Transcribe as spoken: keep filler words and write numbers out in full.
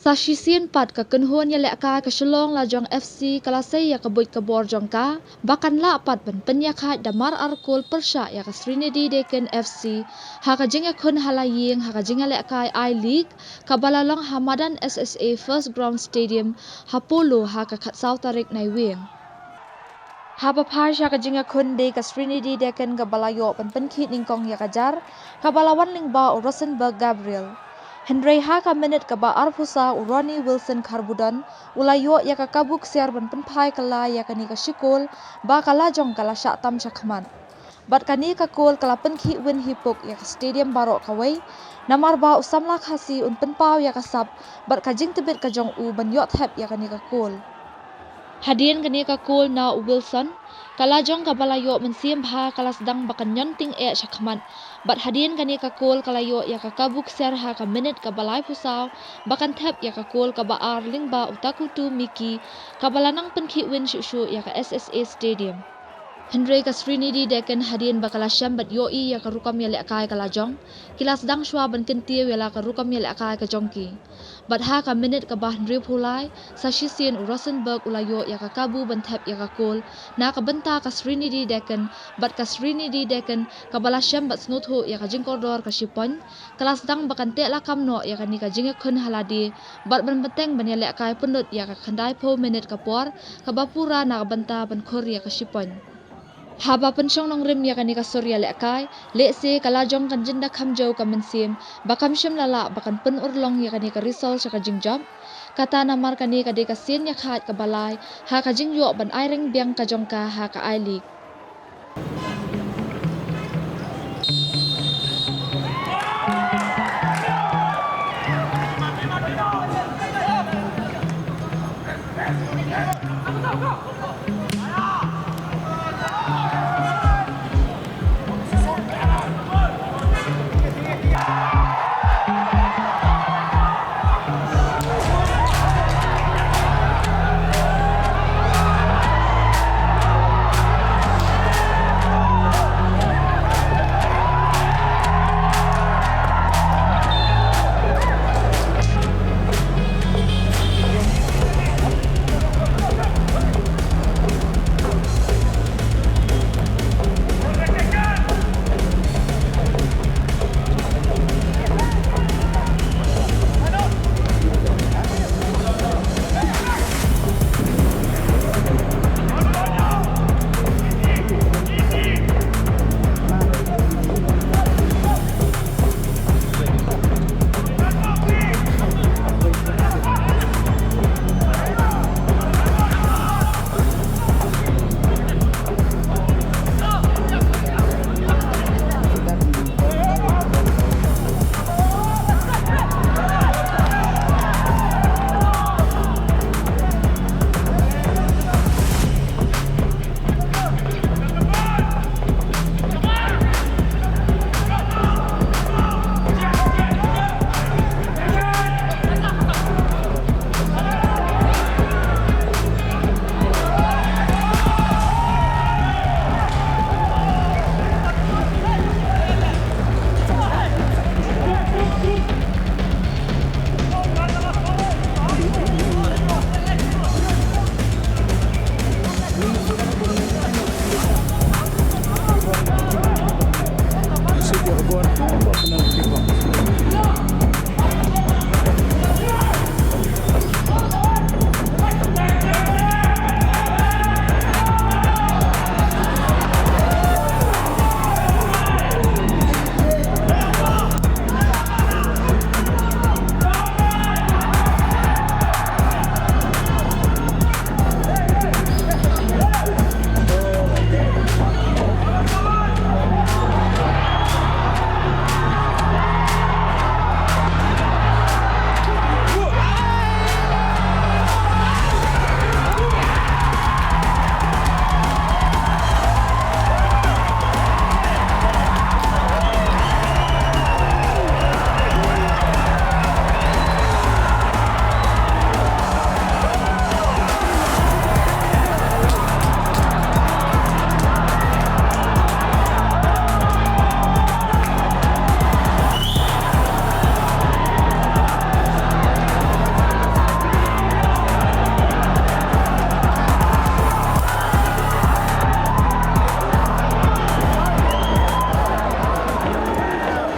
Sa shisien pat ka kynhun ïalehkai ka Shillong Lajong F C ka la sei ïa ka buit ka bor jong ka ba kan lah pat ban pynïakhaid da mar ar kol pyrshah ïa ka Sreenidi Deccan F C ha ka jingïakhun ha la ïing ha ka jingïalehkai I-League kaba la long ha madan S S A First Ground Stadium ha Polo ha ka khatsaw tarik Naiwieng. Haba phai sha ka jingïakhun dei ka Sreenidi Deccan kaba la ïoh ban pynkhih nyngkong ïa ka jar kaba la wan lyngba u Rosenberg Gabriel. Hynrei ha ka minit kaba arphew saw u Ronnie Wilson Kharbudon u la ïoh ïa ka kabu ksiar ban pynphai kylla ïa kane ka shikol ba ka Lajong ka la shah tam shakhmat. Bad kane ka kol ka la pynkhih win hi puk ïa ka stadium baroh kawei namar ba u samla Khasi un pynpaw ïa ka sap bad ka jingtbit ka jong u ban ïoh thep ïa kane ka kol. Hadien kane ka kol na u Wilson, ka Lajong kaba la ïoh mynsiem bha ka la sdang ba kan ñion tyngeh shakhmat. Bad hadien kane ka kol ka la ïoh ïa ka kabu ksiar ha ka minit kaba laiphew saw ba kan thep ïa ka kol kaba ar lyngba u Takutu Miki kaba la nang pynkhih win shuh shuh ïa ka S S A Stadium. Hynrei ka Sreenidi Deccan hadien ba ka la shem bad ïohi ïa ka rukom ïalehkai ka Lajong, ki la sdang shuwa ban kyntiew ïa la ka rukom ïalehkai ka jong ki. Bad ha ka minit kaba hynriewphew lai, sa shisien u Rosenberg u la ïoh ïa ka kabu ban thep ïa ka kol na ka bynta ka Sreenidi Deccan, bad ka Sreenidi Deccan kaba la shem bad sngewthuh ïa ka jingkordor ka shi point, ka la sdang ba kan teh lakam noh ïa kane ka jingïakhun ha lade bad ban bteng ban ïalehkai pynlut ïa ka khyndaiphew minit ka por kaba pura na ka bynta ban khur ïa ka shi point. Haba pynshong nongrim ïa kane ka sur ïalehkai, lehse ka Lajong kan jin da kham jew ka mynsiem ba kam shym la lah ba kan pynurlong ïa kane ka result sha ka jingjop. Kata namar kane ka dei ka sien ïakhaid kaba lai ha ka jingïoh ban aireng biang ka jong ka ha ka I-League.